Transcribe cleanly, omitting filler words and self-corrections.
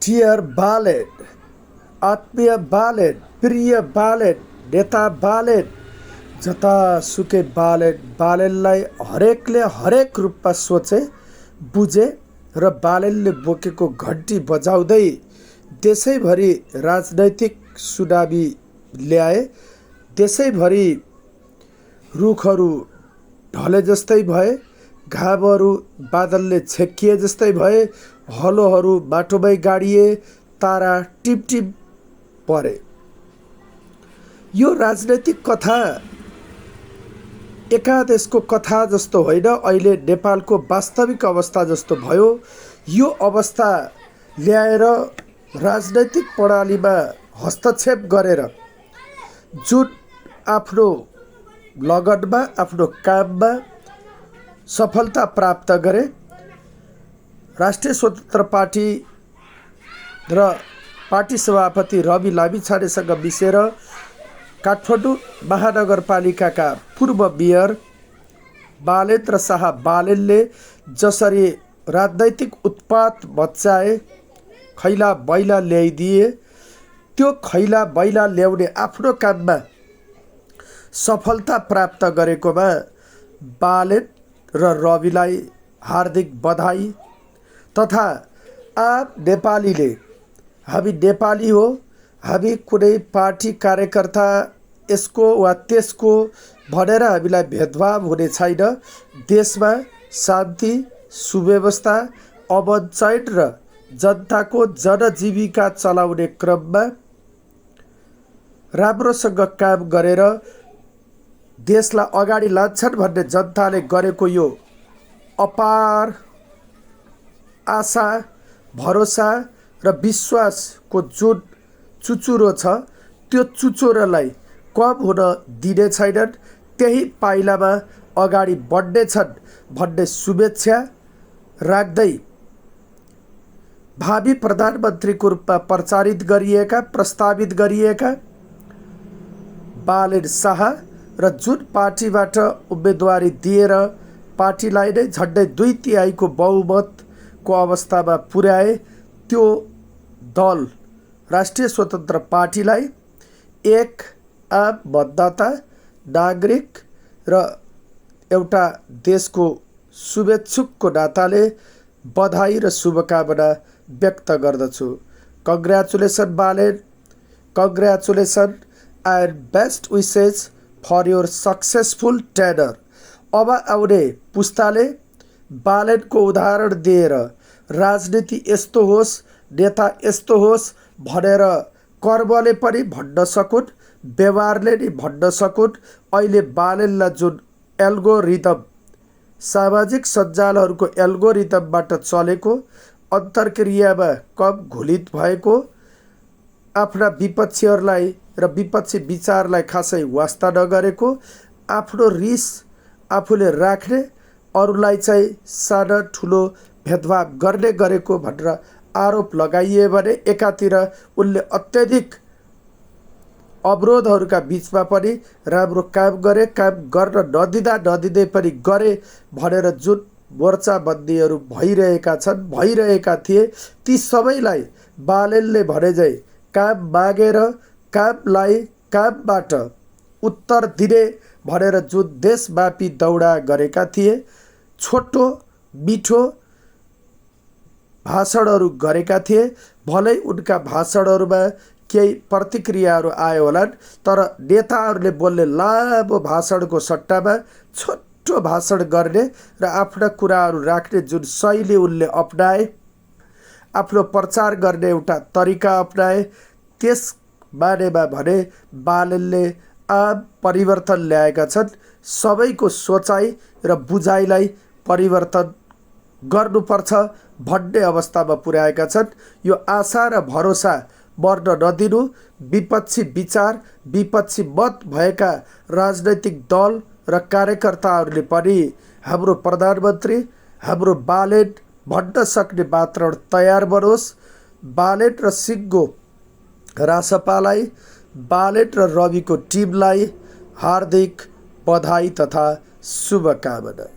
Dear Balen, आत्मीय बालेन, प्रिय बालेन, नेता बालेन, जतासुकै बालेनलाई हरेकले हरेक रूपमा सोचे बुझे र बालेनले बोकेको घन्टी बजाउँदै देशैभरि राजनैतिक सुनामी ल्याए। देशैभरि रुखहरू ढले जस्तै भए, घामहरू बादलले छेकिए जस्तै भए, हलोहरू माटोमै गाडिए, तारा टिमटिम परे। यो राजनैतिक कथा एकादेशको कथा जस्तो होइन, अहिले नेपालको वास्तविक अवस्था जस्तो भयो। यो अवस्था ल्याएर राजनैतिक प्रणालीमा हस्तक्षेप गरेर जुन आफ्नो लगनमा आफ्नो काममा सफलता प्राप्त गरे, राष्ट्रिय स्वतन्त्र पार्टी र पार्टी सभापति रवि लामिछानेसँग मिसेर काठमाडौँ महानगरपालिकाका पूर्व मेयर बालेन्द्र शाह बालेनले जसरी राजनैतिक उत्पात मच्चाए, खैला मैला ल्याइदिए, त्यो खैला मैला ल्याउने आफ्नो काममा सफलता प्राप्त गरेकोमा बालेन र रविलाई हार्दिक बधाई। तथा आम नेपालीले, हामी नेपाली हो, हामी कुनै पार्टी कार्यकर्ता यसको वा त्यसको भनेर हामीलाई भेदभाव हुने छैन। देशमा शान्ति, सुव्यवस्था, अमन चैन र जनताको जनजीविका चलाउने क्रममा राम्रोसँग काम गरेर देशलाई अगाडि लान्छन् भन्ने जनताले गरेको यो अपार आशा, भरोसा र विश्वासको जुन चुचुरो छ, त्यो चुचुरोलाई कम हुन दिने छैनन्। त्यही पाइलामा अगाडि बढ्नेछन् भन्ने शुभेच्छा राख्दै भावी प्रधानमन्त्रीको रूपमा प्रस्तावित गरिएका बालेन शाह र जुन पार्टीबाट उम्मेदवारी दिएर पार्टीलाई नै झन्डै 2/3 बहुमतको अवस्थामा पुर्याए, त्यो दल राष्ट्रिय स्वतन्त्र पार्टीलाई एक आम मतदाता, नागरिक र एउटा देशको शुभेच्छुकको नाताले बधाई र शुभकामना व्यक्त गर्दछु। Congratulation Balen, congratulation and best wishes for your successful tenure. अब आउने पुस्ताले बालेनको उदाहरण दिएर राजनीति यस्तो होस्, नेता यस्तो होस् भनेर कर्मले पनि भन्न सकुन्, व्यवहारले नि भन्न सकुन्। अहिले बालेनलाई जुन एल्गोरिदम, सामाजिक सञ्जालहरूको एल्गोरिदमबाट चलेको, अन्तर्क्रियामा कम घुलित भएको, आफ्ना विपक्षीहरूलाई र विपक्षी विचारलाई खासै वास्ता नगरेको, आफ्नो रिस आफूले राख्ने, अरूलाई चाहिँ सानो ठुलो भेदभाव गर्ने गरेको भनेर आरोप लगाइए भने एकातिर उनले अत्यधिक अवरोधहरूका बिचमा पनि राम्रो काम गरे, काम गर्न नदिँदै पनि गरे भनेर जुन मोर्चाबन्दीहरू भइरहेका थिए, ती सबैलाई बालेनले भने चाहिँ काम मागेर कामलाई कामबाट उत्तर दिने भनेर जुन देशव्यापी दौडा गरेका थिए, छोटो मिठो भाषणहरू गरेका थिए। भलै उनका भाषणहरूमा केही प्रतिक्रियाहरू आयो होलान्, तर नेताहरूले बोल्ने लामो भाषणको सट्टामा छोटो भाषण गर्ने र आफ्ना कुराहरू राख्ने जुन शैली उनले अपनाए, आफ्नो प्रचार गर्ने एउटा तरिका अपनाए, त्यस बारेमा भने बालेनले आम परिवर्तन ल्याएका छन्। सबैको सोचाइ र बुझाइलाई परिवर्तन गर्नुपर्छ भन्ने अवस्थामा पुर्याएका छन्। यो आशा र भरोसा मर्न नदिनु। विपक्षी विचार, विपक्षी मत भएका राजनैतिक दल र कार्यकर्ताहरूले पनि हाम्रो प्रधानमन्त्री, हाम्रो बालेन भन्न सक्ने वातावरण तयार बनोस्। बालेन र सिङ्गो रासपालाई, बालेन र रविको टिमलाई हार्दिक बधाई तथा शुभकामना।